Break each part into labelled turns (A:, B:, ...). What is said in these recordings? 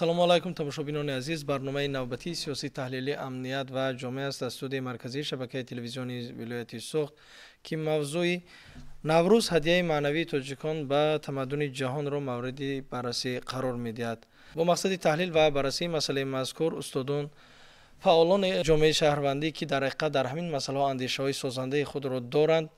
A: Ассалому алайкум, тамошобинони азиз. Барномаи навбатии сиёсӣ, таҳлили, амният ва ҷомеа аст аз студияи марказии шабакаи телевизионии вилояти Суғд, ки мавзӯи Наврӯз ҳадияи маънавии тоҷикон ба тамаддуни ҷаҳонро мавриди баррасӣ қарор медиҳад. Бо мақсади таҳлил ва баррасии масъалаи мазкур устодон, фаъолони ҷомеаи шаҳрвандӣ, ки дар ҳақиқат дар ҳамин масъалаҳо андешаҳои созандаи худро доранд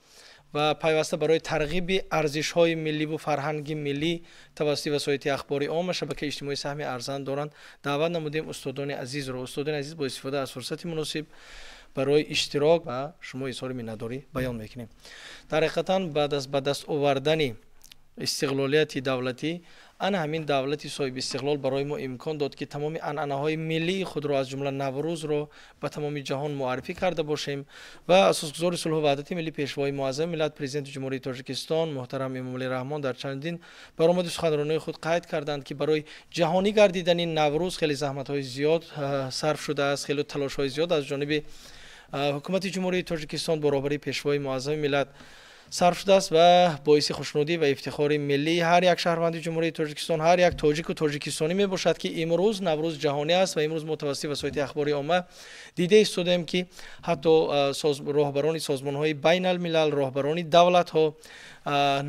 A: ва пайваста барои тарғиби арзишҳои милливу фарҳанги миллӣ тавассути васоити ахбори омма, шабакаи иҷтимоӣ саҳми арзанд доранд, даъват намудем устодони азизро. Устодони азиз, бо истифода аз фурсати муносиб барои иштирок ба шумо изҳори миннатдорӣ баён мекунем. Дар ҳақиқатан баъд аз ба даст овардани истиқлолияти давлатӣ, ана ҳамин давлати соҳибистиқлол барои мо имкон дод, ки тамоми анъанаҳои миллии худро, аз ҷумла Наврӯзро, ба тамоми ҷаҳон муаррифӣ карда бошем. Ва асосгузори сулҳу ваҳдати миллӣ, Пешвои муаззами миллат, Президенти Ҷумҳурии Тоҷикистон муҳтарам Эмомалӣ Раҳмон дар чандин баромади суханрониҳои худ қайд карданд, ки барои ҷаҳонӣ гардидани Наврӯз хеле заҳматҳои зиёд сарф шудааст, хеле талошҳои зиёд аз ҷониби ҳукумати Ҷумҳурии Тоҷикистон бо роҳбарии Пешвои муаззами миллат сарф шудааст. Ва боиси хушнудӣ ва ифтихори миллии ҳар як шаҳрванди Ҷумҳурии Тоҷикистон, ҳар як тоҷику тоҷикистонӣ мебошад, ки имрӯз Наврӯз ҷаҳонӣ аст. Ва имрӯз мо тавассути васоити ахбори омма дида истодаем, ки ҳатто роҳбарони созмонҳои байналмилал, роҳбарони давлатҳо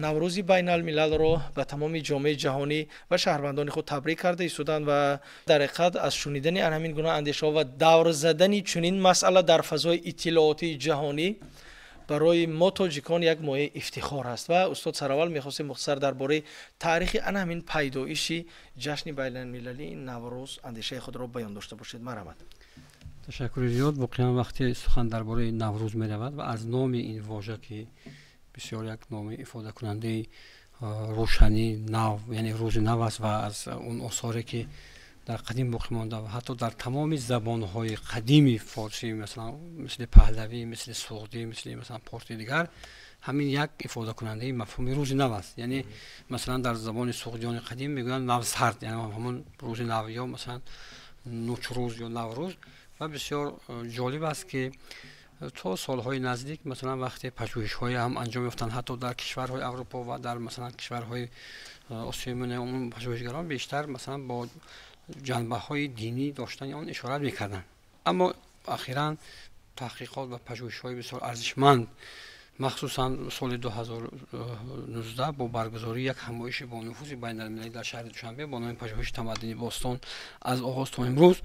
A: Наврӯзи байналмилалро ба тамоми ҷомеаи ҷаҳонӣ ва шаҳрвандони худ табрик карда истоданд. Ва дар ҳақиқат аз шунидани ан ҳамин гуна андешаҳо ва давр задани чунин масъала дар фазои иттилоотии ҷаҳонӣ барои мо тоҷикон як мояи ифтихор аст. Ва устод, сараввал мехостем мухтасар дар бораи таърихи ана ҳамин пайдоиши ҷашни байналмилалии Наврӯз андешаи худро баён дошта бошед. Марҳамат.
B: Ташаккури зиёд. Воқеан, вақте сухан дар бораи Наврӯз меравад ва аз номи ин вожа, ки бисёр як номи ифодакунандаи рӯшанӣ, нав, яъне рӯзи нав аст, ва аз он осоре ки дар қадим боқӣ монда ва ҳатто дар тамоми забонҳои қадими форсӣ, масалан мисли паҳлавӣ, мисли суғдӣ, мисли масалан порти дигар, ҳамин як ифодакунандаи мафҳуми рӯзи нав аст. Яъне масалан дар забони суғдиёни қадим мегӯянд навсард, яъне ҳамон рӯзи нав, ё масалан нучрӯз ё Наврӯз. Ва бисёр ҷолиб аст, ки то солҳои наздик, масалан вақте пажӯҳишҳое ҳам анҷом ёфтанд, ҳатто дар кишварҳои Аврупо ва дар масалан кишварҳои Осиёи Миёна, пажӯҳишгарон бештар масалан бо ҷанбаҳои динӣ доштани он ишорат мекарданд. Аммо ахиран таҳқиқот ва пажӯҳишҳои бисёр арзишманд, махсусан соли 2019 бо баргузории як ҳамоиши бонуфузи байналмилалӣ дар шаҳри Душанбе бо номи «Пажӯҳиши тамаддуни бостон аз оғоз то имрӯз»,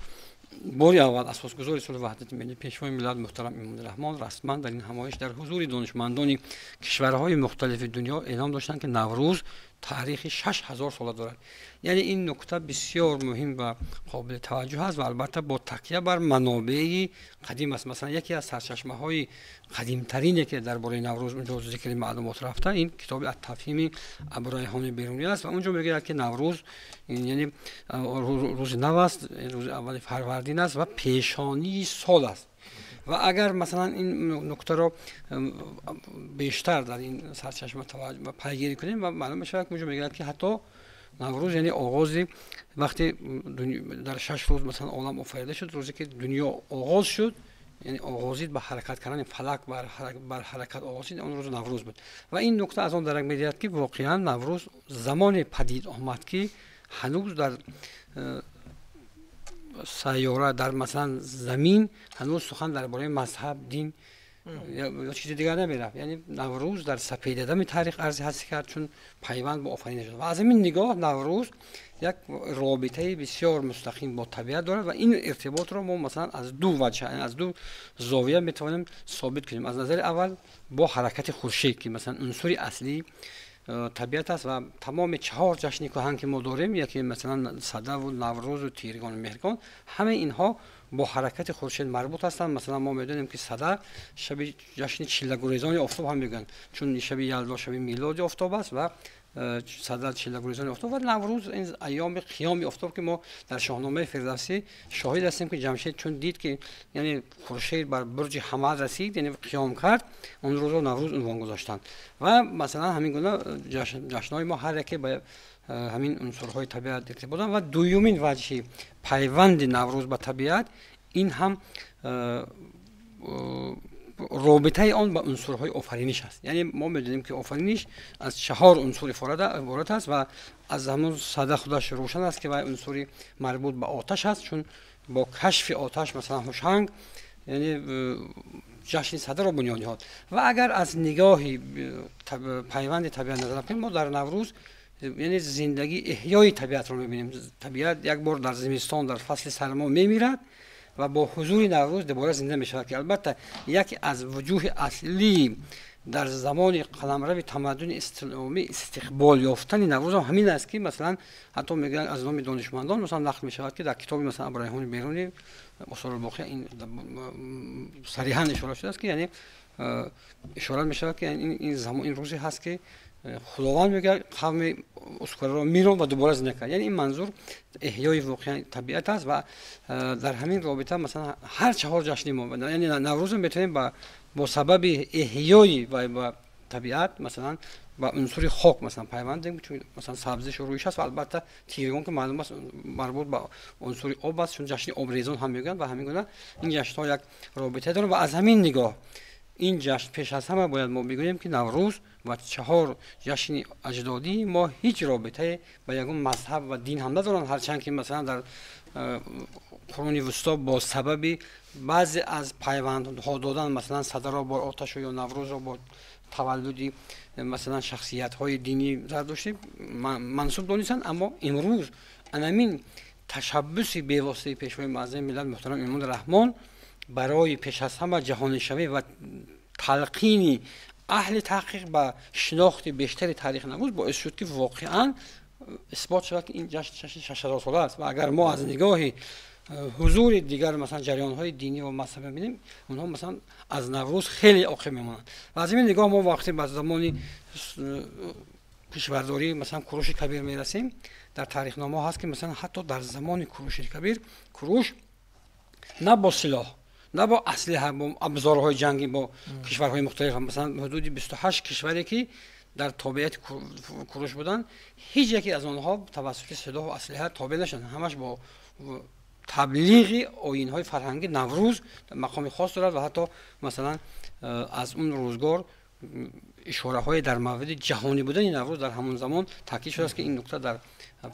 B: бори аввал асосгузори сулҳу ваҳдати миллӣ, Пешвои миллат муҳтарам Эмомалӣ Раҳмон расман дар ин ҳамоиш дар ҳузури донишмандони кишварҳои мухталифи дунё эълом доштанд, ки Наврӯз таърихи 6000 сола дорад. Яъне ин нукта бисёр муҳим ва қобили таваҷҷӯҳ аст ва албатта бо такя бар манобеи қадим аст. Масалан, яке аз сарчашмаҳои қадимтарине, ки дар бораи Наврӯз унҷо зикри маълумот рафта, ин китоби Аттафҳими Абурайҳони Берунӣ аст. Ва унҷо мегӯяд, ки Наврӯз яъне рӯзи нав аст, рӯзи аввали фарвардин аст ва пешонии сол аст. Ва агар масалан ин нуктаро бештар дар ин сарчашма пайгирӣ кунем, ва маълум мешавад, ки унҷо мегӯяд, ки ҳатто Наврӯз яъне оғози вақте дар 6 рӯз масалан олам офарида шуд, рӯзе ки дунё оғоз шуд, яъне оғозид ба ҳаракат кардани фалак, бар ҳаракат оғозид, он рӯз Наврӯз буд. Ва ин нукта аз он дарак медиҳад, ки воқеан Наврӯз замоне падид омад, ки ҳанӯз дар сайёра, дар масалан замин ҳанӯз сухан дар бораи мазҳаб, дин ё чизи дигар намерафт. Яъне Наврӯз дар сапедадами таърих арзи ҳастӣ кард, чун пайванд бо офариниш шуд. Ва аз ҳамин нигоҳ Наврӯз як робитаи бисёр мустақим бо табиат дорад. Ва ин иртиботро мо масалан аз ду ваҷҳ, аз ду зовия метавонем собит кунем. Аз назари аввал бо ҳаракати хуршед, ки масалан унсури аслии табиат аст. Ва тамоми чаҳор ҷашни кӯҳан, ки мо дорем, яке масалан Садаву Наврӯзу Тиргону Меҳргон, ҳамаи инҳо бо ҳаракати хуршед марбут ҳастанд. Масалан, мо медонем, ки Сада шаби ҷашни чиллагурезони офтоб ҳам мегӯянд, чун шаби Ялдо шаби милоди офтоб аст ва сада чиллагурезони офтоб. Ва Наврӯз ин айёми қиёми офтоб, ки мо дар Шоҳномаи Фирдавсӣ шоҳид ҳастем, ки Ҷамшед чун дид, ки яъне хуршед бар бурҷи Ҳамал расид, яъне қиём кард, он рӯзро Наврӯз унвон гузоштанд. Ва масалан ҳамин гуна ҷашнҳои мо ҳар яке ба ҳамин унсурҳои табиат иртибот доранд. Ва дуюмин ваҷҳи пайванди Наврӯз ба табиат ин ҳам робитаи он ба унсурҳои офариниш аст. Яъне мо медонем, ки офариниш аз чаҳор унсур иборат аст ва аз ҳамон сада худаш рӯшан аст, ки вай унсури марбут ба оташ аст, чун бо кашфи оташ, масалан, Ҳушанг, яъне ҷашни садаро бунёд ниҳод. Ва агар аз нигоҳи пайванди табиат назар кунем, мо дар Наврӯз, яъне зиндагӣ, эҳёи табиатро мебинем. Табиат як бор дар зимистон, дар фасли сармо мемирад ва бо ҳузури Наврӯз дубора зинда мешавад, ки албатта яке аз вуҷӯҳи аслӣ дар замони қаламрави тамаддуни исломӣ истиқбол ёфтани Наврӯз ҳам ҳамин аст, ки масалан ҳатто мегӯянд, аз номи донишмандон масалан нақл мешавад, ки дар китоби масалан Абурайҳони Берунӣ Осорулбоқия ин сариҳан ишора шудааст, ки яъне ишора мешавад, ки ин замон, ин рӯзе ҳаст, ки Худованд мегӯяд қавми ускораро мирон ва дубора зинда кард. Яъне ин манзур эҳёи воқеан табиат аст. Ва дар ҳамин робита масалан ҳар чаҳор ҷашни мо, яъне Наврӯзро метавонем бо сабаби эҳёи ба табиат, масалан ба унсури хок масалан пайванд диҳем, чун масалан сабзишу рӯиш аст. Ва албатта Тиргон, ки маълум аст, марбут ба унсури об аст, чун ҷашни обрезон ҳам мегӯянд. Ва ҳамин гуна ин ҷашнҳо як робита доранд. Ва аз ҳамин нигоҳ ин ҷашн, пеш аз ҳама бояд мо бигӯем, ки Наврӯз ва чаҳор ҷашни аҷдодии мо ҳеҷ робитае ба ягон мазҳаб ва дин ҳам надоранд, ҳарчанд ки масалан дар қуруни вусто бо сабаби баъзе аз пайвандҳо додан, масалан садаро бо оташу ё Наврӯзро бо таваллуди масалан шахсиятҳои динӣ зардуштӣ мансуб донистанд. Аммо имрӯз анамин ташаббуси бевоситаи Пешвои муаззами миллат муҳтарам Эмомалӣ Раҳмон барои пеш аз ҳама ҷаҳонишавӣ ва талқини аҳли таҳқиқ ба шинохти бештари таърихи Наврӯз боис шуд, ки воқеан исбот шавад, ки ин ҷашн ҷашни 6000сола аст. Ва агар мо аз нигоҳи ҳузури дигар масалан ҷараёнҳои динӣ ва мазҳабӣ бинем, онҳо масалан аз Наврӯз хеле оқиб мемонанд. Ва аз ин нигоҳ мо вақте ба замони кишвардорӣ масалан Куруши Кабир мерасем, дар таърихномаҳо ҳаст, ки масалан ҳатто дар замони Куруши Кабир Куруш на бо силоҳ, на бо аслиҳа, бо абзорҳои ҷангӣ бо кишварҳои мухталиф, масалан ҳудуди 28 кишваре, ки дар тобеияти Куруш буданд, ҳеҷ яке аз онҳо тавассути силоҳу аслиҳа тобеъ нашуданд. Ҳамаш бо таблиғи оинҳои фарҳангӣ. Наврӯз мақоми хос дорад ва ҳатто масалан аз он рӯзгор ишораҳое дар мавриди ҷаҳонӣ будани Наврӯз дар ҳамон замон таъкид шудааст, ки ин нукта дар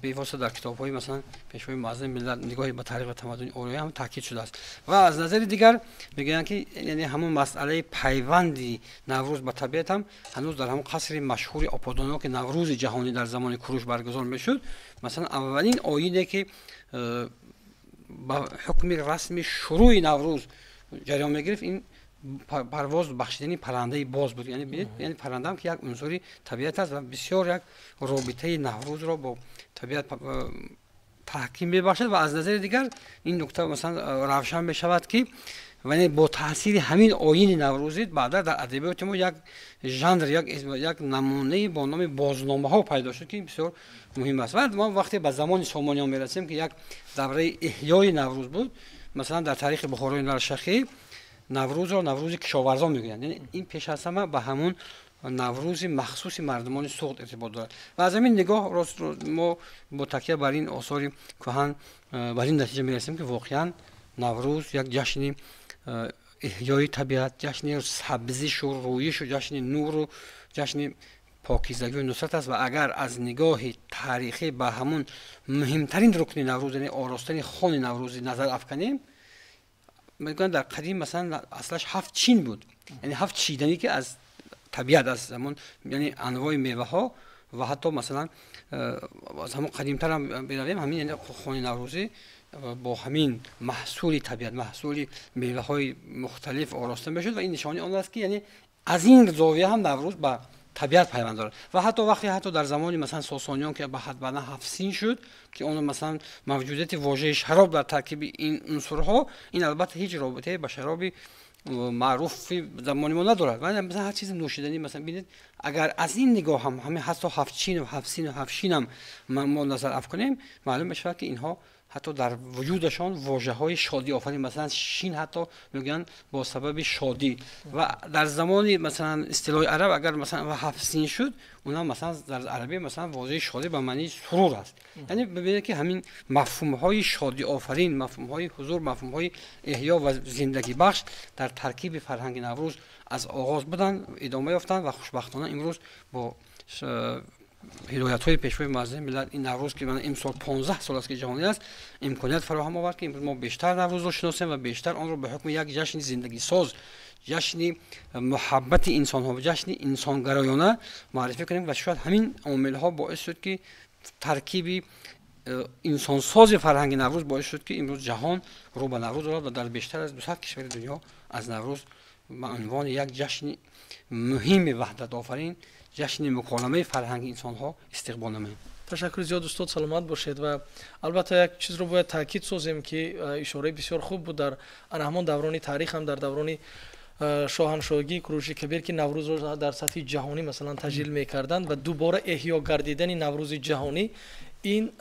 B: бевосита дар китобҳои масалан Пешвои муаззами миллат «Нигоҳи ба таърих ва тамаддуни ориёӣ» ҳам таъкид шудааст. Ва аз назари дигар мегӯянд, ки яъне ҳамон масъалаи пайванди Наврӯз ба табиат ҳам ҳанӯз дар ҳамон қасри машҳури Оподоно, ки Наврӯзи ҷаҳонӣ дар замони Куруш баргузор мешуд, масалан аввалин оине, ки ба ҳукми расми шурӯи Наврӯз ҷараён мегирифт, ин парвоз бахшидани паррандаи боз буд. Яъне бинед, яъне паррандаам, ки як унсури табиат аст ва бисёр як робитаи Наврӯзро бо табиат таҳким мебахшад. Ва аз назари дигар ин нукта масалан равшан мешавад, ки вале бо таъсири ҳамин оини наврӯзӣ баъда дар адабиёти мо як жанр, як намунае бо номи бозномаҳо пайдо шуд, ки бисёр муҳим аст. Ва мо вақте ба замони Сомониён мерасем, ки як давраи эҳёи Наврӯз буд, масалан дар таърихи Бухорои Наршахӣ Наврӯзро Наврӯзи кишоварзон мегӯянд. Яъне ин пеш аз ҳама ба ҳамон Наврӯзи махсуси мардумони Суғд иртибот дорад. Ва аз ҳамин нигоҳ рост мо бо такя бар ин осори кӯҳан бар ин натиҷа мерасем, ки воқеан Наврӯз як ҷашни эҳёи табиат, ҷашни сабзишу рӯишу, ҷашни нуру ҷашни покизагию нусрат аст. Ва агар аз нигоҳи таърихӣ ба ҳамон муҳимтарин рукни Наврӯз, яъне оростани хони наврӯзӣ назар афканем, мегӯянд, дар қадим масалан аслаш ҳафт чин буд, яъне ҳафт чиданӣ, ки аз табиат, аз ҳамон яъне анвои меваҳо. Ва ҳатто масалан аз ҳамон қадимтарам биравем, ҳамин яъне хони наврӯзӣ бо ҳамин маҳсули табиат, маҳсули меваҳои мухталиф ороста мешуд. Ва ин нишони он аст, ки яъне аз ин зовия ҳам Наврӯз ба табиат пайванд дорад. Ва ҳатто вақте ҳатто дар замони масалан Сосониён, ки ба ҳад баъдан ҳафт син шуд, ки он масалан мавҷудияти вожаи шароб дар таркиби ин унсурҳо, ин албатта ҳеҷ робитае ба шароби маъруфи замони мо надорад. Масалан ҳар чизи нӯшиданӣ, масалан бинед, агар аз ин нигоҳ ҳам ҳамин ҳатто ҳафт чину ҳафт сину ҳафт шинам мо назар афкунем, маълум мешавад, ки инҳо ҳатто дар вуҷудашон вожаҳои шодиофарин, масалан шин ҳатто мегӯянд бо сабаби шодӣ. Ва дар замони масалан истилоҳи араб агар масалан ҳафт син шуд, онам масалан дар арабӣ масалан вожаи шодӣ ба маънии сурур аст. Яъне бибинед ки ҳамин мафҳумҳои шодиофарин, мафҳумҳои ҳузур, мафҳумҳои эҳё ва зиндагибахш дар таркиби фарҳанги Наврӯз аз оғоз буданд, идома ёфтанд ва хушбахтона имрӯз бо ҳидоятҳои пешвои муаззами миллат ин Наврӯз ки имсол 15 сол аст ки ҷаҳонӣ аст, имконият фароҳам овард ки имрӯз мо бештар Наврӯзро шиносем ва бештар онро ба ҳукми як ҷашни зиндагисоз, ҷашни муҳаббати инсонҳо ва ҷашни инсонгароёна муаррифӣ кунем. Ва шояд ҳамин омилҳо боис шуд ки таркиби инсонсози фарҳанги Наврӯз боис шуд ки имрӯз ҷаҳон рӯ ба Наврӯз орад ва дар бештар аз 200 кишвари дунё аз Наврӯз ба унвони як ҷашни муҳими ваҳдатофарин, ҷашни муколамаи фарҳанги инсонҳо истиқбол намоем.
A: Ташаккури зиёд устод, саломат бошед. Ва албатта як чизро бояд таъкид созем ки ишораи бисёр хуб буд дар ана ҳамон даврони таърих ҳам, дар даврони шоҳаншоҳии Куруши Кабир ки Наврӯзро дар сатҳи ҷаҳонӣ масалан таҷлил мекарданд ва дубора эҳё гардидани Наврӯзи ҷаҳонӣ ин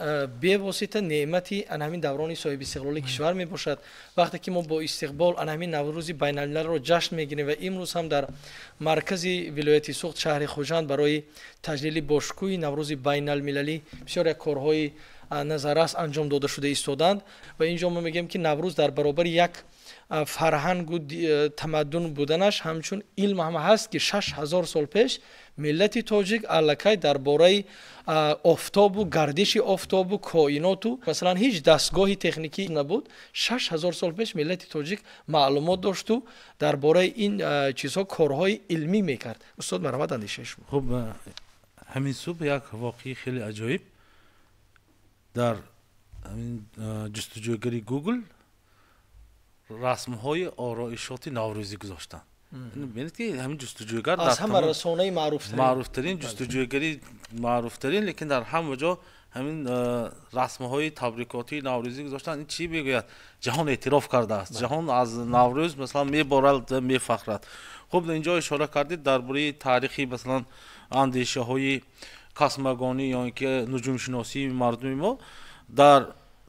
A: бевосита неъмати ана ҳамин даврони соҳиби истиқлоли кишвар мебошад. Вақте ки мо бо истиқбол ана ҳамин Наврӯзи байналмилалро ҷашн мегирем ва имрӯз ҳам дар маркази вилояти Суғд, шаҳри Хуҷанд, барои таҷлили бошкӯҳи Наврӯзи байналмилалӣ бисёр як корҳои назаррас анҷом дода шуда истоданд. Ва инҷо мо мегӯем ки Наврӯз дар баробари як фарҳангу тамаддун буданаш ҳамчун илм ҳам ҳаст ки 6000 сол пеш миллати тоҷик аллакай дар бораи офтобу гардиши офтобу коиноту масалан ҳеҷ дастгоҳи техникӣ набуд. 6000 сол пеш миллати тоҷик маълумот дошту дар бораи ин чизҳо корҳои илмӣ мекард. Устод, марҳамат, андешаи шумо.
C: Хуб, ҳамин субҳ як воқеаи хеле аҷоиб дар ҳамин ҷустуҷӯгари Google расмҳои ороишоти наврӯзӣ гузоштанд. Бинед ки ҳамин ҷустуҷӯгар
A: аз ҳама расонаи
C: маъруфтарин ҷустуҷӯгари маъруфтарин, лекин дар ҳама ҷо ҳамин расмҳои табрикотии наврӯзӣ гузоштанд. Ин чӣ мегӯяд? Ҷаҳон эътироф кардааст, ҷаҳон аз Наврӯз масалан меборад ва мефахрад. Хуб, инҷо ишора кардед дар бораи таърихи масалан андешаҳои космогонӣ ё ин ки нуҷумшиносии мардуми мо. Дар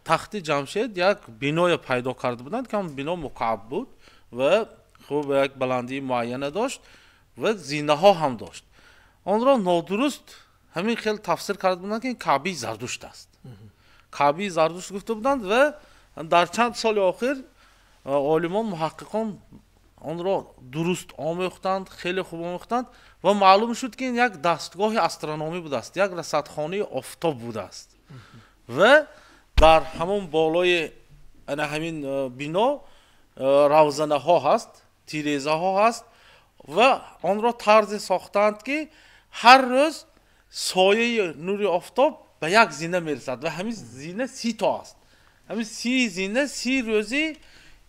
C: тахти Ҷамшед як биное пайдо карда буданд ки он бино мукааб буд ва хуб як баландии муайяне дошт ва зинаҳо ҳам дошт. Онро нодуруст ҳамин хел тафсир карда буданд ки ин Каъбаи Зардушт аст. Каъбаи Зардушт гуфта буданд ва дар чанд соли охир олимон, муҳаққиқон онро дуруст омӯхтанд, хеле хуб омӯхтанд ва маълум шуд ки ин як дастгоҳи астрономӣ будааст, як расадхонаи офтоб будааст ва дар ҳамон болои ана ҳамин бино равзанаҳо ҳаст, тирезаҳо ҳаст ва онро тарзе сохтаанд ки ҳар рӯз сояи нури офтоб ба як зина мерасад ва ҳамин зина 30 то аст. Ҳамин 30 зина 30 рӯзи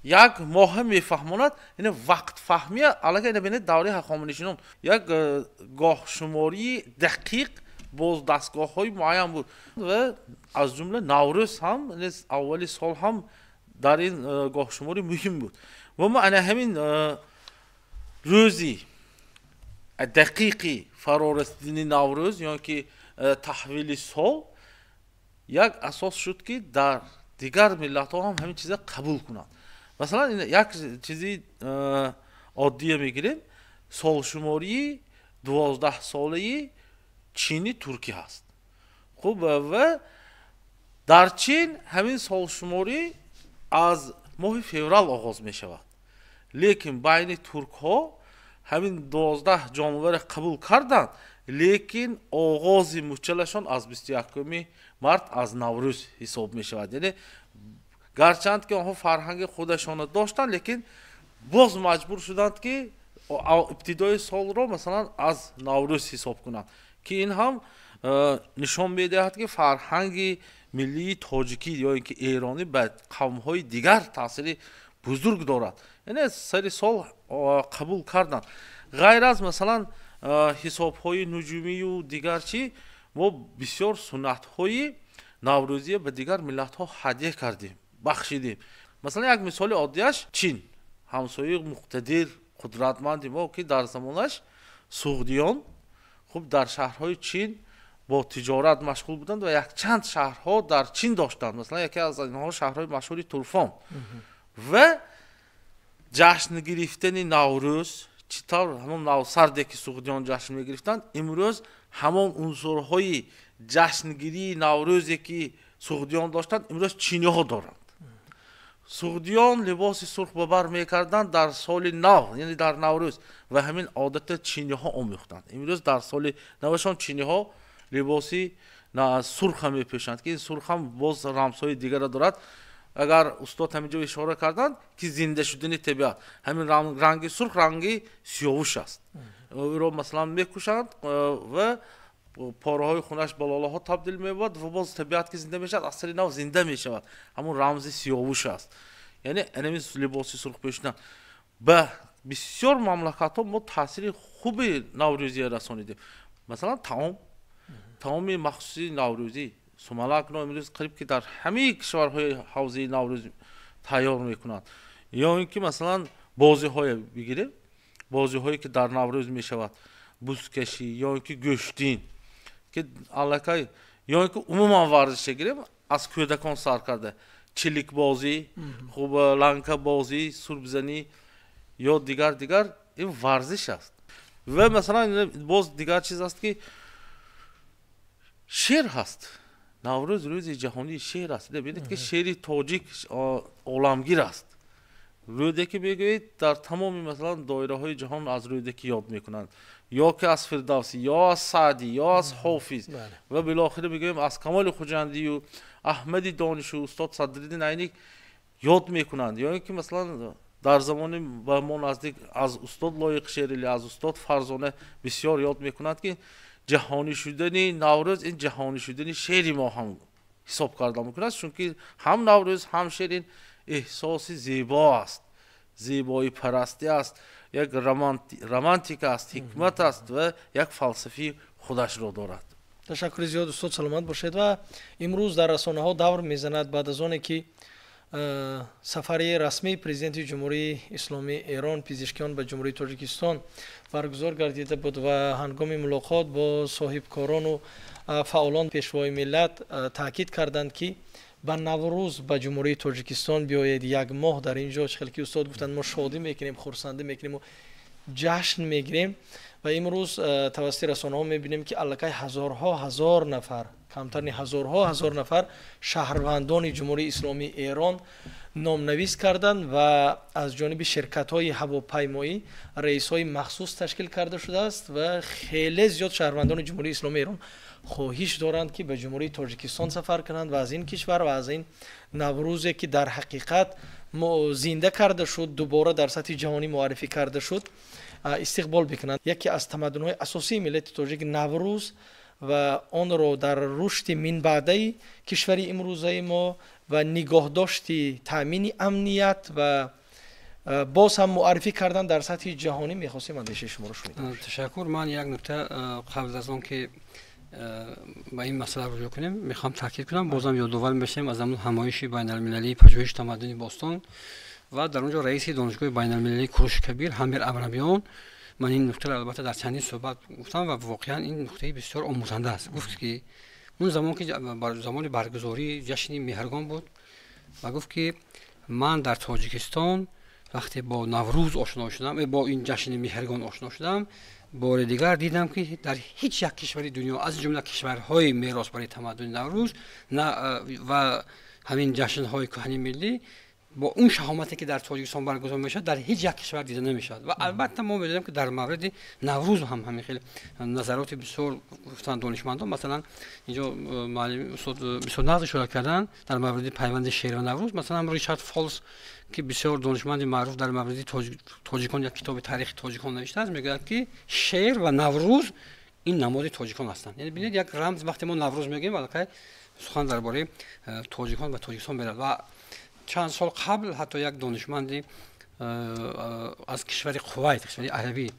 C: як моҳа мефаҳмонад. Ин вақтфаҳмия аллакай ина бинед давраи ҳахоманишинон як гоҳшумории дақиқ боз дастгоҳҳои муайян буд ва аз ҷумла Наврӯз ҳам аввали сол ҳам дар ин гоҳшуморӣ муҳим буд. Ва мо ана ҳамин рӯзи дақиқи фарорасидани Наврӯз ё ки таҳвили сол як асос шуд ки дар дигар миллатҳо ҳам ҳамин чиза қабул кунанд. Масалан як чизи оддия мегирем, солшумории 12 солаи чини туркӣ ҳаст. Хуб, ва дар Чин ҳамин солшуморӣ аз моҳи феврал оғоз мешавад, лекин байни туркҳо ҳамин 12 ҷонваре қабул карданд, лекин оғози мучалашон аз 21 март аз Наврӯз ҳисоб мешавад. Яъне гарчанд ки онҳо фарҳанги худашонро доштанд, лекин боз маҷбур шуданд ки ибтидои солро масалан аз Наврӯз ҳисоб кунанд, ки ин ҳам нишон медиҳад ки фарҳанги миллии тоҷикӣ ё ин ки эронӣ ба қавмҳои дигар таъсири бузург дорад. Яъне сари сол қабул карданд. Ғайр аз масалан ҳисобҳои нуҷумию дигар чӣ, мо бисёр суннатҳои наврӯзия ба дигар миллатҳо ҳадя кардем, бахшидем. Масалан як мисоли оддияш Чин, ҳамсояи муқтадир қудратманди мо, ки дар замонаш суғдиён хуб дар шаҳрҳои Чин бо тиҷорат машғул буданд ва якчанд шаҳрҳо дар Чин доштанд. Масалан, яке аз инҳо шаҳрҳои машҳури Турфон. Ва ҷашн гирифтани Наврӯз, чӣ тавр ҳамон навсарде ки суғдиён ҷашн мегирифтанд, имрӯз ҳамон унсурҳои ҷашнгирии Наврӯзе ки суғдиён доштанд, имрӯз чиниҳо доранд. Суғдиён либоси сурх ба бар мекарданд дар соли нав, яъне дар Наврӯз, ва ҳамин одата чиниҳо омӯхтанд. Имрӯз дар соли навашон чиниҳо либоси сурха мепӯшанд, ки ин сурх ҳам боз рамзҳои дигарро дорад. Агар устод ҳамин ҷо ишора карданд, ки зинда шудани табиат, ҳамин ранги сурх ранги сиёвуш аст. Ӯро масалан мекушанд ва пораҳои хунаш ба лолаҳо табдил меёбад ва боз табиат ки зинда мешавад, аз сари нав зинда мешавад. Ҳамон рамзи сиёвуш аст. Яъне ҳамин либоси сурх пӯшидан ба бисёр мамлакатҳо мо таъсири хуби наврӯзия расонидем. Масалан, таоми махсуси наврӯзӣ сумалакро имрӯз қариб ки дар ҳамаи кишварҳои ҳавзаи Наврӯз тайёр мекунанд. Ё ин ки масалан бозиҳое бигирем, бозиҳое ки дар Наврӯз мешавад, бузкашӣ ё ин ки гӯштин, ки аллакай, ё ин ки умуман варзише гирем, аз кӯдакон сар карда чиликбозӣ, хуб, ланкабозӣ, сурбзанӣ ё дигар дигар, ин варзиш аст. Ва масалан боз дигар чиз аст ки шеър ҳаст. Наврӯз рӯзи ҷаҳонии шеър аст. Бибинед ки шеъри тоҷик оламгир аст. Рӯдакӣ мегӯед, дар тамоми масалан доираҳои ҷаҳон аз Рӯдакӣ ёд мекунанд, ё ки аз Фирдавсӣ, ё аз Саъдӣ, ё аз Ҳофиз, ва билохира мегӯем аз Камоли Хуҷандию Аҳмади Донишу устод Садриддин Айнӣ ёд мекунанд. Ё ин ки масалан дар замони ба мо наздик аз устод Лоиқ Шералӣ, аз устод Фарзона бисёр ёд мекунанд, ки ҷаҳонӣ шудани Наврӯз ин ҷаҳонӣ шудани шеъри мо ҳам ҳисоб карда мумкин аст, чунки ҳам Наврӯз ҳам шеър ин эҳсоси зебо аст, зебоипарастӣ аст, як романтика аст, ҳикмат аст ва як фалсафаи худашро дорад.
A: Ташаккури зиёд, устод, саломат бошед. Ва имрӯз дар расонаҳо давр мезанад, баъд аз оне ки сафари расмии президенти Ҷумҳурии Исломии Эрон Пизишкиён ба Ҷумҳурии Тоҷикистон баргузор гардида буд ва ҳангоми мулоқот бо соҳибкорону фаъолон пешвои миллат таъкид карданд, ки ба Наврӯз ба Ҷумҳурии Тоҷикистон биёед, як моҳ дар ин ҷо, чӣ хел ки устод гуфтанд, мо шодӣ мекунем, хурсандӣ мекунему ҷашн мегирем. Ва имрӯз тавассути расонаҳо мебинем, ки аллакай ҳазорҳо ҳазор нафар, камтар ни ҳазорҳо ҳазор нафар шаҳрвандони Ҷумҳурии Исломии Эрон номнавис карданд ва аз ҷониби ширкатҳои ҳавопаймоӣ рейсҳои махсус ташкил карда шудааст ва хеле зиёд шаҳрвандони Ҷумҳурии Исломии Эрон хоҳиш доранд, ки ба Ҷумҳурии Тоҷикистон сафар кунанд ва аз ин кишвар ва аз ин Наврӯзе, ки дар ҳақиқат зинда карда шуд, дубора дар сатҳи ҷаҳонӣ муаррифӣ карда шуд, истиқбол бикунанд. Яке аз тамаддунҳои асосии миллати тоҷик Наврӯз ва онро дар рушди минбаъдаи кишвари имрӯзаи мо ва нигоҳдошти таъмини амният ва боз ҳам муаррифӣ кардан дар сатҳи ҷаҳонӣ мехостем андешаи шуморо шунидем.
B: Ташаккур. Ман як нукта қабл аз он ки ба ин масъала рӯҷӯъ кунем, мехоҳам таъкид кунам, бозам ёдовар мешавем аз ҳамон ҳамоиши байналмилалии пажӯҳиши тамаддуни бостон ва дар он ҷо раиси донишгоҳи байналмилалии Куруши Кабир Ҳамир Абрамиён. Ман ин нуктаро албатта дар чандин суҳбат гуфтам ва воқеан ин нуктаи бисёр омӯзанда аст. Гуфт ки он замон ки замони баргузории ҷашни Меҳргон буд ва гуфт ки ман дар Тоҷикистон вақте бо Наврӯз ошно шудам, бо ин ҷашни Меҳргон ошно шудам, бори дигар дидам, ки дар ҳеҷ як кишвари дунё, аз ҷумла кишварҳои меросбари тамаддуни Наврӯз ва ҳамин ҷашнҳои кӯҳани миллӣ, бо он шаҳомате ки дар Тоҷикистон баргузор мешавад, дар ҳеҷ як кишвар дида намешавад. Ва албатта мо медонем, ки дар мавриди Наврӯз ҳам ҳамин хел назароти бисёр гуфтанд донишмандон. Масалан, инҷо муаллим устод бисёр нағз ишора карданд дар мавриди пайванди шеър ва Наврӯз. Масалан, Ричард Фолс, ки бисёр донишманди маъруф, дар мавриди тоҷикон як китоби таърихи тоҷикон навиштааст, мегӯяд, ки шеър ва Наврӯз ин намоди тоҷикон ҳастанд. Яъне бинед, як рамз, вақте мо Наврӯз мегӯем, аллакай сухан дар бораи тоҷикон ва Тоҷикистон меравад. Ва чанд сол қабл ҳатто як донишманди аз кишвари Қувайт, кишвари арабӣ,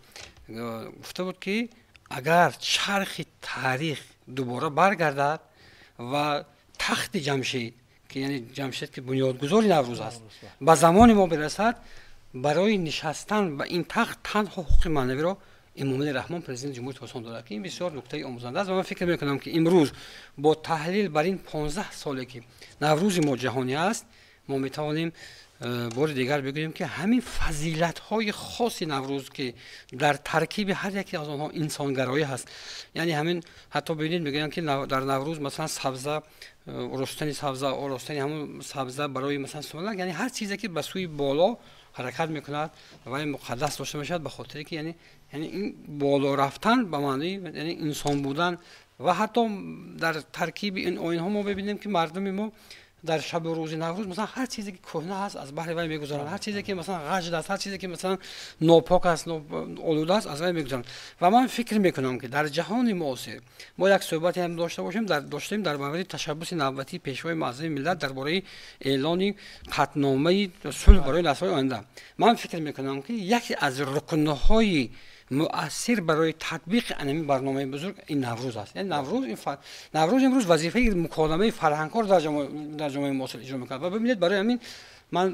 B: гуфта буд, ки агар чархи таърих дубора баргардад ва тахти Ҷамшед, ки яъне Ҷамшед ки бунёдгузори Наврӯз аст, ба замони мо бирасад, барои нишастан ба ин тахт танҳо ҳуқуқи маънавиро Эмомалӣ Раҳмон, президенти Ҷумҳурии Тоҷикистон дорад, ки ин бисёр нуктаи омӯзанда аст. Ва ман фикр мекунам, ки имрӯз бо таҳлил бар ин 15 соле, ки Наврӯзи мо ҷаҳонӣ аст, мо метавонем бори дигар бигӯем, ки ҳамин фазилатҳои хоси Наврӯз, ки дар таркиби ҳар яке аз онҳо инсонгароӣ ҳаст, яъне ҳамин ҳатто бибинед, мегӯянд, ки дар Наврӯз масалан сабза ростани, сабза оростани ҳамун сабза барои масалан сумалак, яъне ҳар чизе, ки ба сӯи боло ҳаракат мекунад, вай муқаддас дошта мешавад, ба хотире ки яъне ин боло рафтан ба маънои яъне инсон будан. Ва ҳатто дар таркиби ин оинҳо мо мебинем, ки мардуми мо дар шабу рӯзи Наврӯз масалан ҳар чизе, ки кӯҳна ҳаст, аз баҳри вай мегузаранд, ҳар чизе, ки масалан ғаҷд аст, ҳар чизе, ки масалан нопок аст, олуда аст, аз вай мегузаранд. Ва ман фикр мекунам, ки дар ҷаҳони муосир мо як суҳбате ҳам дошта бошем, доштем дар мавриди ташаббуси навбатии Пешвои муаззами миллат дар бораи эълони қатъномаи сулҳ барои наслҳои оянда. Ман фикр мекунам, ки яке аз рукнҳои муассир барои татбиқи анамин барномаи бузург ин Наврӯз аст. Яъне Наврӯз имрӯз вазифаи муколамаи фарҳангҳоро дар ҷомеаи муосир иҷро мекунад. Ва бибинед, барои ҳамин ман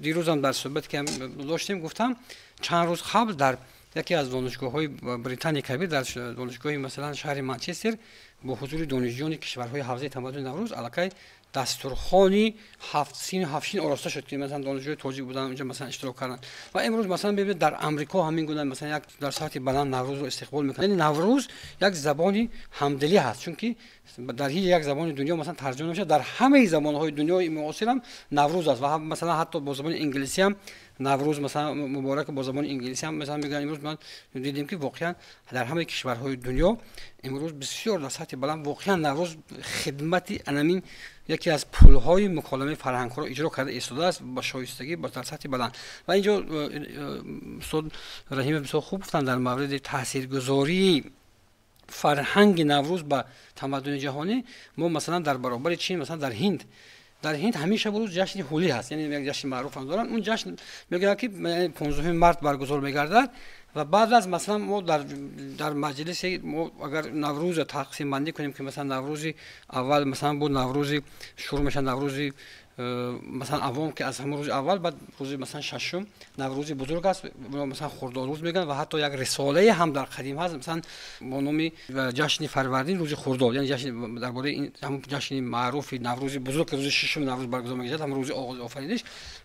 B: дирӯзам дар суҳбате, ки доштем, гуфтам, чанд рӯз қабл дар яке аз донишгоҳҳои Британияи Кабир, дар донишгоҳи масалан шаҳри Манчестер, бо ҳузури донишҷӯёни кишварҳои ҳавзаи тамаддуни Наврӯз аллакай дастурхони ҳафт сину ҳафт шин ороста шуд, ки масалан донишҷӯи тоҷик буданд, онҷо масалан иштирок карданд. Ва имрӯз масалан бибинед, дар Амрико ҳамин гуна масалан як дар сатҳи баланд Наврӯзро истиқбол мекунанд. Яъне Наврӯз як забони ҳамдилӣ ҳаст, чунки дар ҳеҷ як забони дунё масалан тарҷума намешавад. Дар ҳамаи забонҳои дунёи муосирам Наврӯз аст. Ва масалан ҳатто бо забони инглисӣ ҳам Наврӯз масалан муборак бо забони инглисӣ ҳам масалан мегӯянд. Имрӯз ман дидем, ки воқеан дар ҳамаи кишварҳои дунё имрӯз бисёр дар сатҳи баланд воқеан Наврӯз хидмати анамин яке аз пулҳои муколамаи фарҳангҳоро иҷро карда истодааст ба шоистагӣ, дар сатҳи баланд. Ва инҷо устод Раҳимов бисёр хуб гуфтанд дар мавриди таъсиргузории фарҳанги Наврӯз ба тамаддуни ҷаҳонӣ. Мо масалан дар баробари Чин, масалан дар Ҳинд ҳамеша рӯз ҷашни Ҳулӣ ҳаст, яъне як ҷашни маъруф ҳам доранд. Он ҷашн мегӯянд, ки 15 март баргузор мегардад. Ва баъд аз масалан мо дар маҷлисе мо агар Наврӯзро тақсимбандӣ кунем, ки масалан Наврӯзи аввал масалан буд, Наврӯзи шурӯъ мешавад, Наврӯзи масалан авом, ки аз ҳамон рӯзи аввал, баъд рӯзи масалан шашум Наврӯзи бузург аст, масалан Хурдодрӯз мегӯянд. Ва ҳатто як рисолае ҳам дар қадим ҳаст, масалан бо номи ҷашни Фарвардин, рӯзи Хурдод, яъне ҷашни дар бораи ҳамон ҷашни маъруфи Наврӯзи бузург, ки рӯзи шашуми Наврӯз баргузор мегардад, ҳамон рӯзи оғози офариниш.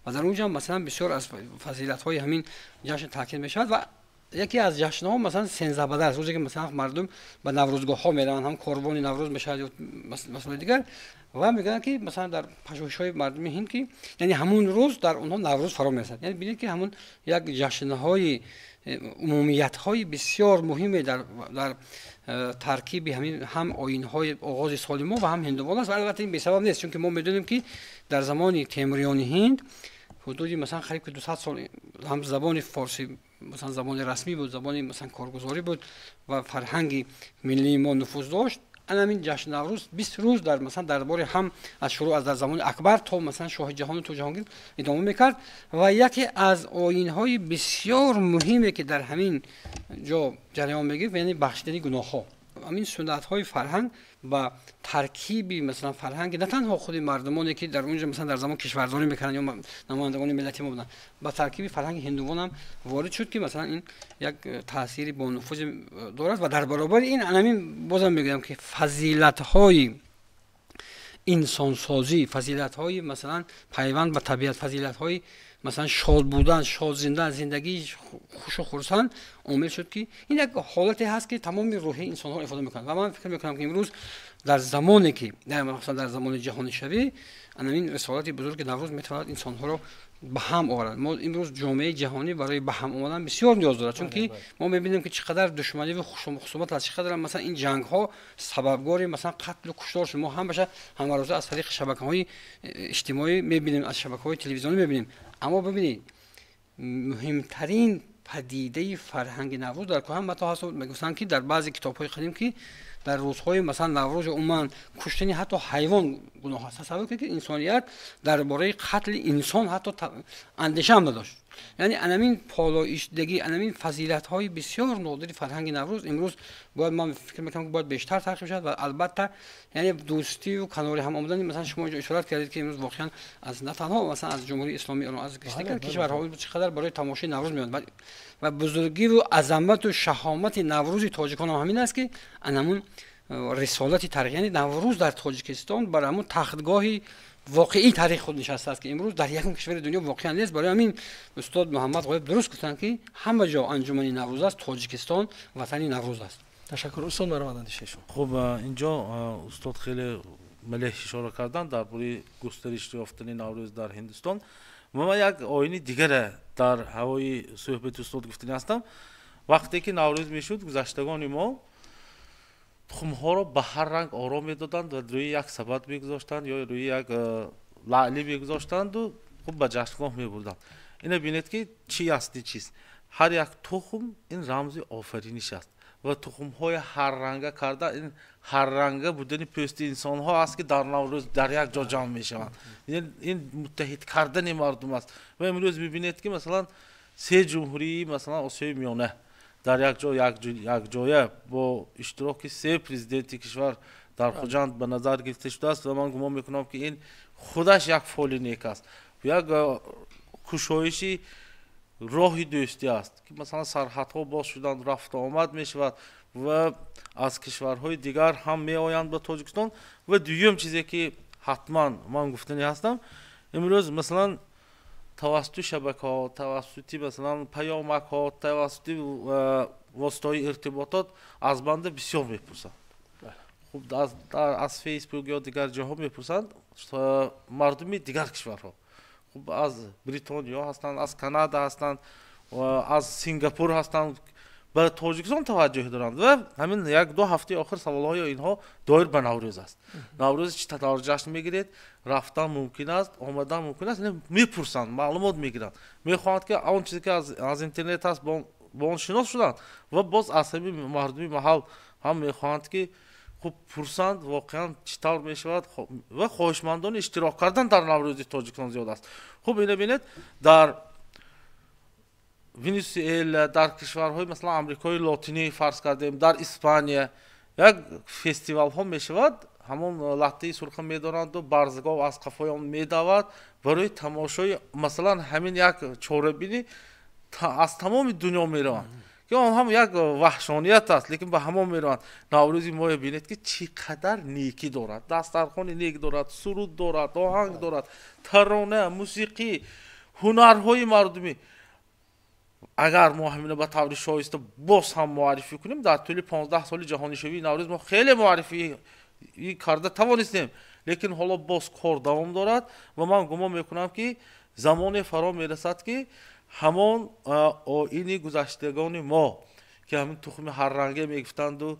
B: Ва дар он ҷо масалан бисёр аз фазилатҳои ҳамин ҷашн таъкид мешавад. Ва яке аз ҷашнҳо масалан Сензабадар аст, рӯзе ки масалан мардум ба наврӯзгоҳҳо мераванд, ҳам корвони Наврӯз мешавад ё масъалаи дигар. Ва мегӯянд, ки масалан дар пажӯҳишҳои мардуми Ҳинд, ки яъне ҳамун рӯз дар онҳо Наврӯз фаро мерасад. Яъне бинед, ки ҳамун як ҷашнҳои умумиятҳои бисёр муҳиме дар таркиби ҳамин ҳам оинҳои оғози соли мо ва ҳам ҳиндувон аст. Ва албатта ин бесабаб нест, чунки мо медонем, ки дар замони темуриёни Ҳинд ҳудуди масалан қариб ки 200 сол ҳам забони форсӣ масалан забони расмӣ буд, забони масалан коргузорӣ буд ва фарҳанги миллии мо нуфуз дошт. Ана ҳамин ҷашни Наврӯз 20 рӯз дар масалан дарбори ҳам аз шурӯъ аз дар замони Акбар то масалан шоҳи ҷаҳону то Ҷаҳонгир идома мекард. Ва яке аз оинҳои бисёр муҳиме, ки дар ҳамин ҷо ҷараён мегирифт, яъне бахшидани гуноҳҳо, ҳамин суннатҳои фарҳанг ба таркиби масалан фарҳанги на танҳо худи мардумоне, ки дар онҷо масалан дар замон кишвардорӣ мекарданд ё намояндагони миллати мо буданд, ба таркиби фарҳанги ҳиндувон ҳам ворид шуд, ки масалан ин як таъсири бонуфузе дорад. Ва дар баробари ин анамин бозам мегӯям, ки фазилатҳои инсонсозӣ, фазилатҳои масалан пайванд ба табиат, фазилатҳои масалан шод будан, шод зинда, зиндагии хушу хурсанд омил шуд, ки ин як ҳолате ҳаст, ки тамоми рӯҳияи инсонҳоро ифода мекунад. Ва ман фикр мекунам, ки имрӯз дар замоне ки масалан дар замони ҷаҳонишавӣ анамин рисолати бузурги Наврӯз метавонад инсонҳоро ба ҳам оварад. Мо имрӯз ҷомеаи ҷаҳонӣ барои ба ҳам омадан бисёр ниёз дорад, чунки мо мебинем, ки чӣ қадар душманиву хусумат аст, чӣ қадар масалан ин ҷангҳо сабабгори масалан қатлу куштор шуд. Мо ҳамаша ҳамарӯза аз тариқи шабакаҳои иҷтимоӣ мебинем, аз шабакаҳои телевизионӣ мебинем. Аммо бибинед, муҳимтарин падидаи фарҳанги Наврӯз дар кӯҳан ҳатто ҳаст, мегуфтанд, ки дар баъзе китобҳои қадим, ки дар рӯзҳои масалан Наврӯз умуман куштани ҳатто ҳайвон гуноҳ аст. Тасаввур кунед, ки инсоният дар бораи қатли инсон ҳатто андеша ҳам надошт. Яъне анамин полоишдагӣ, анамин фазилатҳои бисёр нодири фарҳанги Наврӯз имрӯз бояд, ман фикр мекунам, ки бояд бештар тарғиб шавад ва албатта, яъне дӯстию канори ҳам омадани. Масалан, шумо инҷо ишорат кардед, ки имрӯз воқеан аз на танҳо, масалан, аз Ҷумҳурии Исломии Эрон, аз дигар кишварҳо чӣ қадар барои тамошои Наврӯз меоянд. Ва бузургиву азамату шаҳомати Наврӯзи тоҷикон ҳам ҳамин аст, ки анамун рисолати таърих, яъне Наврӯз дар Тоҷикистон бар ҳамун тахтгоҳи воқеии таърихи худ нишастааст, ки имрӯз дар якум кишвари дунё воқеан нест. Барои ҳамин устод Муҳаммад Ғоиб дуруст гуфтанд, ки ҳама ҷо анҷумани Наврӯз аст, Тоҷикистон ватани Наврӯз аст.
A: Ташаккур, устод. Марҳамат, андешаи шумо.
C: Хуб, инҷо устод хеле мелеҳ ишора карданд дар бораи густариш ёфтани Наврӯз дар Ҳиндустон. Ман як оини дигаре дар ҳавои суҳбати устод гуфтанӣ ҳастам. Вақте ки Наврӯз мешуд, гузаштагони мо тухмҳоро ба ҳар ранг оро медоданд ва рӯи як сабад мегузоштанд ё рӯи як лаълӣ мегузоштанду хуб ба ҷашнгоҳ мебурданд. Ина бинед, ки чӣ аст ин чиз. Ҳар як тухм ин рамзи офариниш аст ва тухмҳои ҳарранга карда, ин ҳарранга будани пӯсти инсонҳо аст, ки дар Наврӯз дар як ҷо ҷамъ мешаванд. Ин муттаҳид кардани мардум аст. Ва имрӯз мебинед, ки масалан се ҷумҳурии, масалан, Осиёи Миёна дар як ҷо якҷоя бо иштироки се президенти кишвар дар Хуҷанд ба назар гирифта шудааст. Ва ман гумон мекунам, ки ин худаш як фоли нек аст, як кушоиши роҳи дӯстӣ аст, ки масалан сарҳадҳо боз шуданд, рафту омад мешавад ва аз кишварҳои дигар ҳам меоянд ба Тоҷикистон. Ва дуюм чизе, ки ҳатман ман гуфтанӣ ҳастам: имрӯз, масалан, тавассути шабакаҳо, тавассути, масалан, паёмакҳо, тавассути воситаҳои иртиботот аз банда бисёр мепурсанд. Хуб, аз Фейсбук ё дигар ҷоҳо мепурсанд мардуми дигар кишварҳо. Хуб, аз Бритониё ҳастанд, аз Канада ҳастанд, аз Сингапур ҳастанд, ба Тоҷикистон таваҷҷӯҳ доранд. Ва ҳамин як ду ҳафтаи охир саволҳои инҳо доир ба Наврӯз аст: Наврӯз чӣ тавр ҷашн мегиред, рафтан мумкин аст, омадан мумкин аст? Мепурсанд, маълумот мегиранд, мехоҳанд, ки он чизе, ки аз интернет аст, бо он шинос шуданд ва боз аз ҳамин мардуми маҳал ҳам мехоҳанд, ки хуб пурсанд, воқеан чӣ тавр мешавад. Ва хоҳишмандони иштирок кардан дар Наврӯзи Тоҷикистон зиёд аст. Хуб, ина бинед, дар Венесуэла, дар кишварҳои, масалан, Амрикои Лотинӣ, фарз кардем, дар Испания як фестивалҳо мешавад. Ҳамон латтаи сурха медоранду барзагов аз қафои он медавад барои тамошои, масалан, ҳамин як чорабинӣ аз тамоми дунё мераванд, ки он ҳам як ваҳшоният аст, лекин ба ҳамон мераванд. Наврӯзи моя бинед, ки чӣ қадар некӣ дорад: дастархони нек дорад, суруд дорад, оҳанг дорад, тарона, мусиқӣ, ҳунарҳои мардумӣ. Агар мо ҳамино ба таври шоиста боз ҳам муаррифӣ кунем, дар тӯли 15 соли ҷаҳонишавии Наврӯз мо хеле муаррифӣ карда тавонистем, лекин ҳоло боз кор давом дорад. Ва ман гумон мекунам, ки замоне фаро мерасад, ки ҳамон оини гузаштагони мо, ки ҳамин тухми ҳарранге мегуфтанду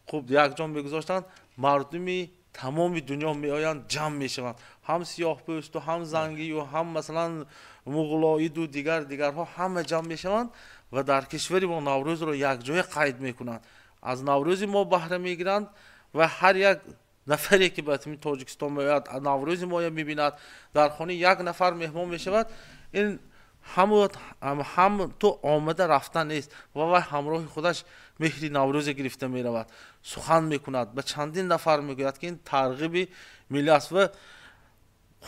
C: хуб якҷо мегузоштанд, мардуми тамоми дунё меоянд, ҷамъ мешаванд, ҳам сиёҳпӯсту, ҳам зангию, ҳам, масалан, муғулоиду дигар дигарҳо, ҳама ҷамъ мешаванд ва дар кишвари мо Наврӯзро якҷоя қайд мекунанд, аз Наврӯзи мо баҳра мегиранд. Ва ҳар як нафаре, ки ба Тоҷикистон меояд, Наврӯзи моя мебинад, дар хонаи як нафар меҳмон мешавад, ин ҳам ту омада рафтан нест ва вай ҳамроҳи худаш меҳри Наврӯзе гирифта меравад, сухан мекунад, ба чандин нафар мегӯяд, ки ин тарғиби миллӣ аст. Ва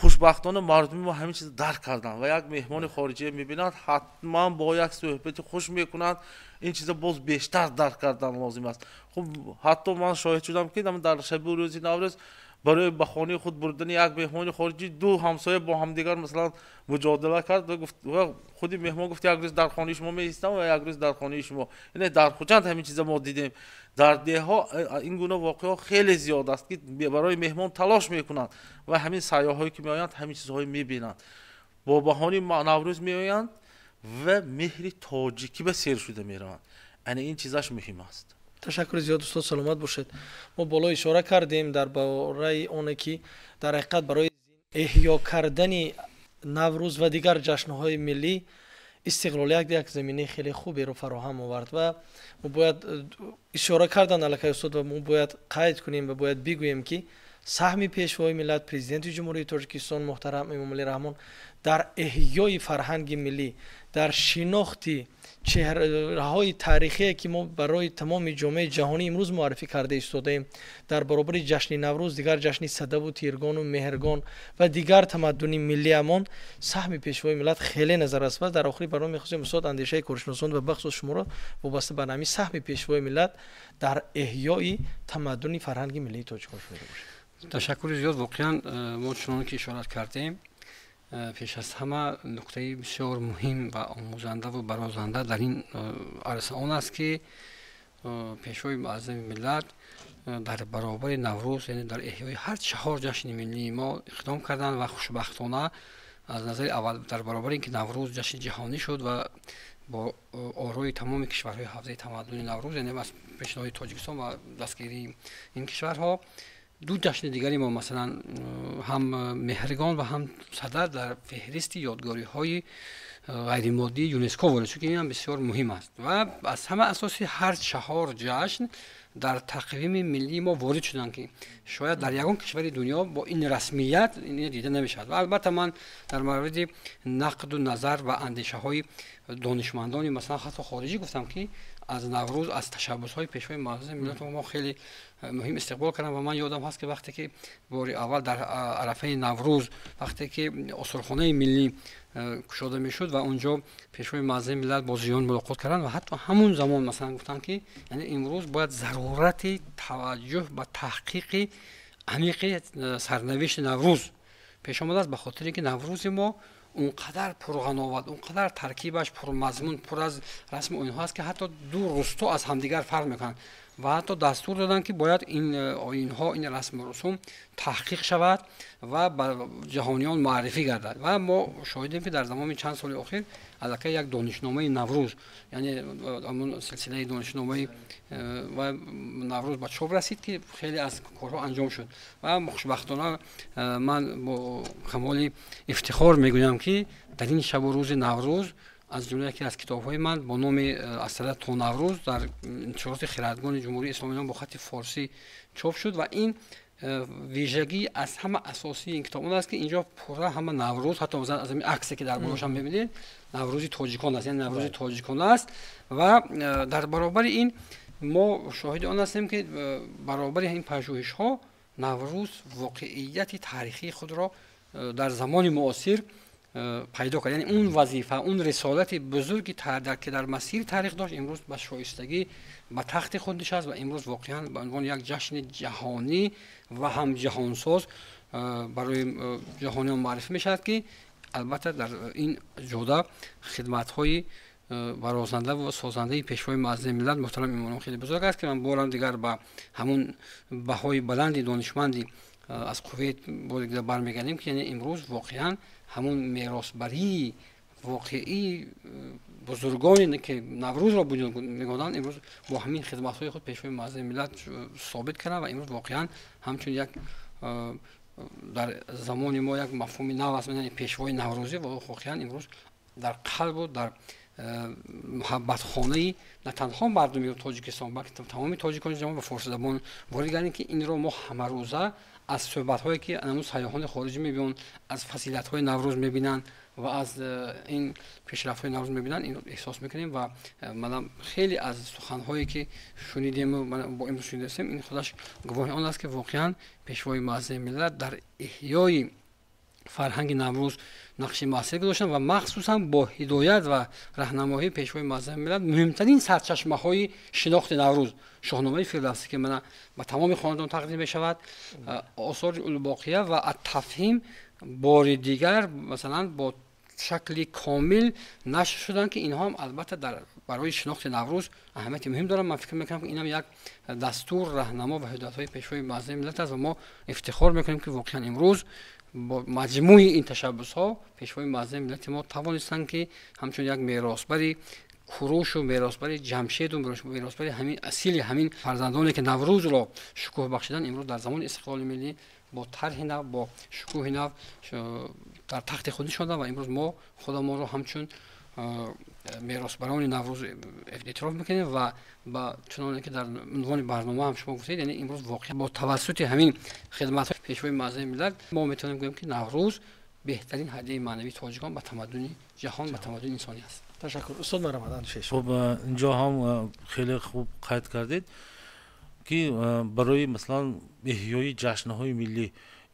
C: хушбахтона мардуми мо ҳамин чиз дарк карданд ва як меҳмони хориҷия мебинанд, ҳатман бо як суҳбати хуш мекунанд. Ин чиза боз бештар дарк кардан лозим аст. Хуб, ҳатто ман шоҳид шудам, ки дар шаби рӯзи Наврӯз барои ба хонаи худ бурдани як меҳмони хориҷӣ ду ҳамсоя бо ҳамдигар, масалан, муҷодала кард ва худи меҳмон гуфт: «Як рӯз дар хонаи шумо меистам ва як рӯз дар хонаи шумо». Ине дар Хуҷанд ҳамин чиза мо дидем. Дар деҳҳо ин гуна воқеаҳо хеле зиёд аст, ки барои меҳмон талош мекунанд ва ҳамин сайёҳҳое, ки меоянд, ҳамин чизҳое мебинанд, бо баҳони Наврӯз меоянд ва меҳри тоҷикӣ ба сер шуда мераванд. Ана ин чизаш муҳим аст.
A: Ташаккури зиёд, устод, саломат бошед. Мо боло ишора кардем дар бораи оне, ки дар ҳақиқат барои эҳё кардани Наврӯз ва дигар ҷашнҳои миллӣ истиқлолият як заминаи хеле хуберо фароҳам овард. Ва мо бояд ишора кардан аллакай устод, ва мо бояд қайд кунем ва бояд бигӯем, ки Саҳми Пешвои миллат, Президенти Ҷумҳурии Тоҷикистон муҳтарам Эмомалӣ Раҳмон дар эҳёи фарҳанги миллӣ, дар шинохти чеҳраҳои таърихие, ки мо барои тамоми ҷомеаи ҷаҳонӣ имрӯз муаррифӣ карда истодаем, дар баробари ҷашни Наврӯз дигар ҷашни Садаву Тиргону Меҳргон ва дигар тамаддуни миллиамон, саҳми Пешвои миллат хеле назар аст. Ва дар охири барнома мехостем, устод, андешаи коршиносон ва бахусус шуморо вобаста ба ҳамин саҳми Пешвои миллат дар эҳёи тамаддуни фарҳанги миллии тоҷикон шунида бошем.
B: Ташаккури зиёд. Воқеан, мо чунон ки ишорат кардем, пеш аз ҳама нуктаи бисёр муҳим ва омӯзандаву барозанда дар ин арса он аст, ки Пешвои муаззами миллат дар баробари Наврӯз, яъне дар эҳёи ҳар чаҳор ҷашни миллии мо иқдом карданд. Ва хушбахтона, аз назари аввал, дар баробари ин ки Наврӯз ҷашни ҷаҳонӣ шуд ва бо орои тамоми кишварҳои ҳавзаи тамаддуни Наврӯз, яъне аз пешниҳоди Тоҷикистон ва дастгирии ин кишварҳо, ду ҷашни дигари мо, масалан, ҳам Меҳргон ва ҳам Сада, дар феҳристи ёдгориҳои ғайримоддии ЮНЕСКО ворид шуд, ки инам бисёр муҳим аст. Ва аз ҳама асоси, ҳар чаҳор ҷашн дар тақвими миллии мо ворид шуданд, ки шояд дар ягон кишвари дунё бо ин расмият дида намешавад. Ва албатта, ман дар мавриди нақду назар ва андешаҳои донишмандони, масалан, ҳатто хориҷӣ гуфтам, ки аз Наврӯз, аз ташаббусҳои Пешвои муаззами миллати мо хеле муҳим истиқбол кардам. Ва ман ёдам ҳаст, ки вақте ки бори аввал дар арафаи Наврӯз, вақте ки осорхонаи миллӣ кушода мешуд ва он ҷо Пешвои муаззами миллат бо зиён мулоқот карданд ва ҳатто ҳамун замон, масалан, гуфтанд, ки яъне имрӯз бояд зарурати таваҷҷӯҳ ба таҳқиқи амиқи сарнавишти Наврӯз пеш омадааст, ба хотире ки Наврӯзи мо он қадар пурғановат, он қадар таркибаш пурмазмун, пур аз расму оинҳо аст, ки ҳатто ду русто аз ҳамдигар фарқ мекунанд. Ва ҳатто дастур доданд, ки бояд ин оинҳо, ин расму русум таҳқиқ шавад ва ба ҷаҳониён муаррифӣ гардад. Ва мо шоҳидем, ки дар тамоми чанд соли охир аллакай як донишномаи Наврӯз, яъне ҳамун силсилаи донишномаи ва Наврӯз ба чоп расид, ки хеле аз корҳо анҷом шуд. Ва хушбахтона, ман бо камоли ифтихор мегӯям, ки дар ин шабу рӯзи Наврӯз аз ҷумла яке аз китобҳои ман бо номи «Аз Сада то Наврӯз» дар интишороти Хирадгони Ҷумҳурии Исломӣ бо хати форсӣ чоп шуд. Ва ин вижагӣ аз ҳама асосии ин китоб он аст, ки инҷо пурра ҳама Наврӯз, ҳатто аз ҳамин аксе, ки дар болошам мебинед, Наврӯзи тоҷикон аст, яъне Наврӯзи тоҷикон аст. Ва дар баробари ин мо шоҳиди он ҳастем, ки баробари ин пажӯҳишҳо Наврӯз воқеияти таърихии худро дар замони муосир пайдо кард, яъне он вазифа, он рисолати бузурги, ки дар масири таърих дошт, имрӯз ба шоистагӣ ба тахти худ нишаст ва имрӯз воқеан ба унвони як ҷашни ҷаҳонӣ ва ҳам ҷаҳонсоз барои ҷаҳониён муаррифӣ мешавад, ки албатта дар ин ҷода хидматҳои барозанда ва созандаи Пешвои муаззами миллат муҳтарам Эмомалӣ хеле бузург аст, ки ман борам дигар ба ҳамун баҳои баланди донишманди аз Кувейт бори дигар бармегардем, ки яъне имрӯз воқеан ҳамун меросбарии воқеии бузургоне, ки Наврӯзро бунёд мегоданд, имрӯз бо ҳамин хидматҳои худ Пешвои муаззами миллат собит карданд. Ва имрӯз воқеан ҳамчун як дар замони мо як мафҳуми нав аст, пешвои наврӯзӣ, ва воқеан имрӯз дар қалбу дар муҳаббатхонаи на танҳо мардуми Тоҷикистон, балки тамоми тоҷикони ҷаҳон ва форсизабон ворид гардем, ки инро мо ҳамарӯза аз суҳбатҳое, ки ҳамун сайёҳони хориҷӣ мебиёнд, аз фазилатҳои Наврӯз мебинанд ва аз ин пешрафтҳои Наврӯз мебинанд, инро эҳсос мекунем. Ва манам хеле аз суханҳое, ки шунидему бо имрӯз шунидастем, ин худаш гувоҳи он аст, ки воқеан Пешвои муаззами миллат дар эҳёи фарҳанги Наврӯз нақши муассир гузоштанд. Ва махсусан бо ҳидоят ва раҳнамоии Пешвои муаззами миллат муҳимтарин сарчашмаҳои шинохти Наврӯз, Шоҳномаи Фирдавсӣ, ки мана ба тамоми хонадон тақдим мешавад, осори Улбоқия ва Аттафҳим бори дигар, масалан, бо шакли комил нашр шуданд, ки инҳо ҳам албатта дар барои шинохти Наврӯз аҳамияти муҳим доранд. Ман фикр мекунам, ки инам як дастур, раҳнамо ва ҳидоятҳои Пешвои муаззами миллат аст. Ва мо ифтихор мекунем, ки воқеан имрӯз бо маҷмӯи ин ташаббусҳо Пешвои муаззами миллати мо тавонистанд, ки ҳамчун як меросбари Курушу, меросбари Ҷамшеду, меросбари ҳамин асили ҳамин фарзандоне, ки Наврӯзро шукӯҳ бахшиданд, имрӯз дар замони истиқлоли миллӣ бо тарҳи нав, бо шукӯҳи нав дар тахти худ нишонданд. Ва имрӯз мо худамонро ҳамчун Меросбарони Наврӯз эътироф мекунем ва ба чуноне ки дар унвони барнома ҳам шумо гуфтед, яъне имрӯз воқеан бо тавассути ҳамин хидматҳои Пешвои муаззами миллат мо метавонем гӯем, ки Наврӯз беҳтарин ҳадияи маънавии тоҷикон ба тамаддуни ҷаҳон, ба тамаддуни инсонӣ аст.
A: Ташаккур, устод Марҳамат.
C: Хуб, инҷо ҳам хеле хуб қайд кардед, ки барои масалан эҳёи ҷашнҳои миллӣ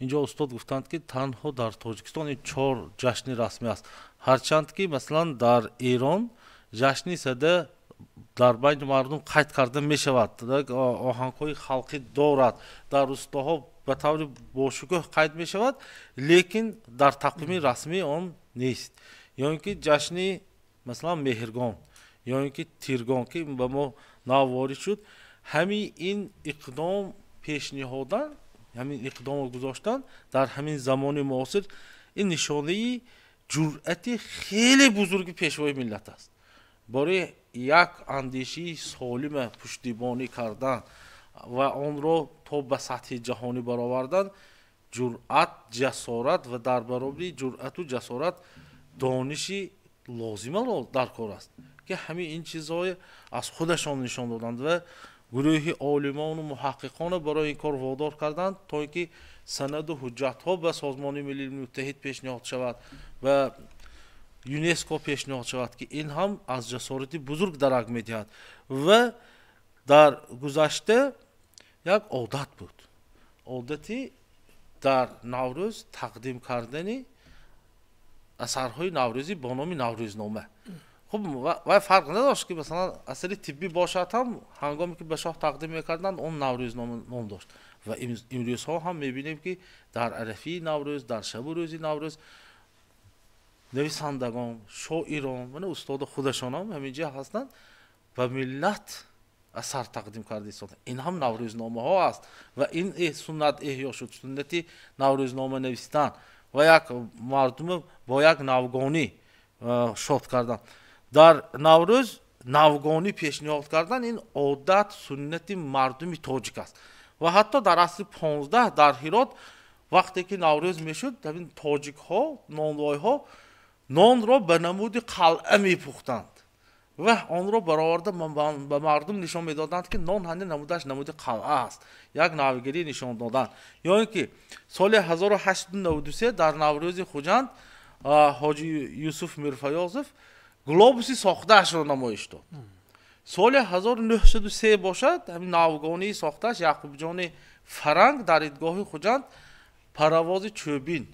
C: инҷо устод гуфтанд, ки танҳо дар Тоҷикистон ин чор ҷашни расмӣ аст, ҳарчанд ки масалан дар Эрон ҷашни Сада дар байни мардум қайд карда мешавад, оҳангҳои халқӣ дорад, дар рустоҳо ба таври бошукӯҳ қайд мешавад, лекин дар тақвими расмӣ он нест. Ё ин ки ҷашни масалан Меҳргон, ё ин ки Тиргон, ки ба мо нав ворид шуд. Ҳамин ин иқдом пешниҳодан, ҳамин иқдомро гузоштан дар ҳамин замони муосир, ин нишонаи ҷуръати хеле бузурги Пешвои миллат аст. Барои як андешаи солима пуштибонӣ кардан ва онро то ба сатҳи ҷаҳонӣ баровардан, ҷуръат, ҷасорат ва дар баробари ҷуръату ҷасорат дониши лозима дар кор аст, ки ҳамин ин чизҳое аз худашон нишон доданд ва гурӯҳи олимону муҳаққиқонро барои ин кор водор карданд, то ин ки санаду ҳуҷҷатҳо ба Созмони Миллии Муттаҳид пешниҳод шавад ва ЮНЕСКО пешниҳод шавад, ки ин ҳам аз ҷасорати бузург дарак медиҳад. Ва дар гузашта як одат буд, одати дар Наврӯз тақдим кардани асарҳои наврӯзӣ бо номи Наврӯзнома. Хуб, вай фарқ надошт, ки масалан асари тиббӣ бошад ҳам, ҳангоме ки ба шоҳ тақдим мекарданд, он Наврӯзнома ном дошт. Ва имрӯзҳо ҳам мебинем, ки дар арафии Наврӯз, дар шабу рӯзи Наврӯз нависандагон, шоирон, мана устоди худашонам ҳамин ҷо ҳастанд, ба миллат асар тақдим карда истода. Ин ҳам наврӯзномаҳо аст ва ин суннат эҳё шуд, суннати наврӯзнома навистан ва як мардума бо як навгонӣ шод кардан. Дар Наврӯз навгонӣ пешниҳод кардан ин одат, суннати мардуми тоҷик аст. Ва ҳатто дар асри 15 дар Ҳирот вақте ки Наврӯз мешуд, ҳамин тоҷикҳо, нонвойҳо нонро ба намуди қалъа мепухтанд ва онро бароварда ба мардум нишон медоданд, ки нон ҳанди намудаш намуди қалъа аст, як навгирӣ нишон доданд. Ё ин ки соли 1893 дар Наврӯзи Хуҷанд ҳоҷи Юсуф Мирфаёзов глобуси сохтаашро намоиш дод. Соли 1903 бошад, ҳамин навгонии сохтааш Яқубҷони Фаранг дар идгоҳи Хуҷанд паровози чӯбин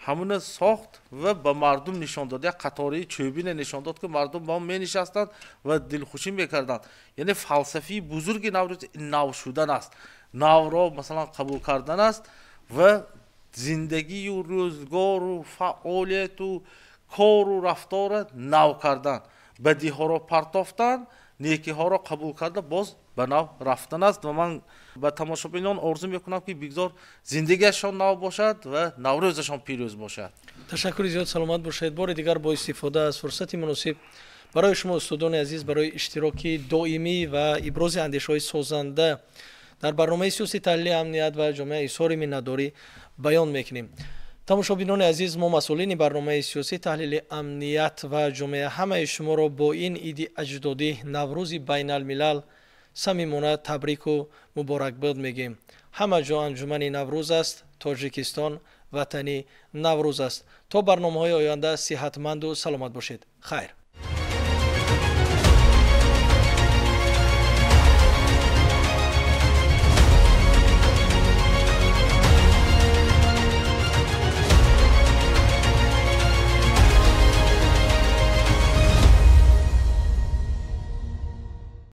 C: ҳамуна сохт ва ба мардум нишон дод. Як қатораи чӯбине нишон дод, ки мардум ба он менишастанд ва дилхушӣ мекарданд. Яъне фалсафии бузурги Наврӯз нав шудан аст, навро масалан қабул кардан аст ва зиндагию рӯзгору фаъолияту кору рафтора нав кардан, бадиҳоро партофтан, некиҳоро қабул карда боз ба нав рафтан аст. Ва ман ба тамошобинон орзу мекунам, ки бигзор зиндагиашон нав бошад ва Наврӯзашон пирӯз бошад.
A: Ташаккури зиёд, саломат бошед. Бори дигар бо истифода аз фурсати муносиб барои шумо, устодони азиз, барои иштироки доимӣ ва ибрози андешаҳои созанда дар барномаи сиёсии таҳлили амният ва ҷомеа изҳори миннатдорӣ баён мекунем. Тамошобинони азиз, мо масъулини барномаи сиёсии таҳлили амният ва ҷомеа ҳамаи шуморо бо ин иди аҷдодӣ, Наврӯзи байналмилал, самимона табрику муборакбод мегӯем. Ҳама ҷо анҷумани Наврӯз аст. Тоҷикистон ватани Наврӯз аст. То барномаҳои оянда сиҳатманду саломат бошед. Хайр.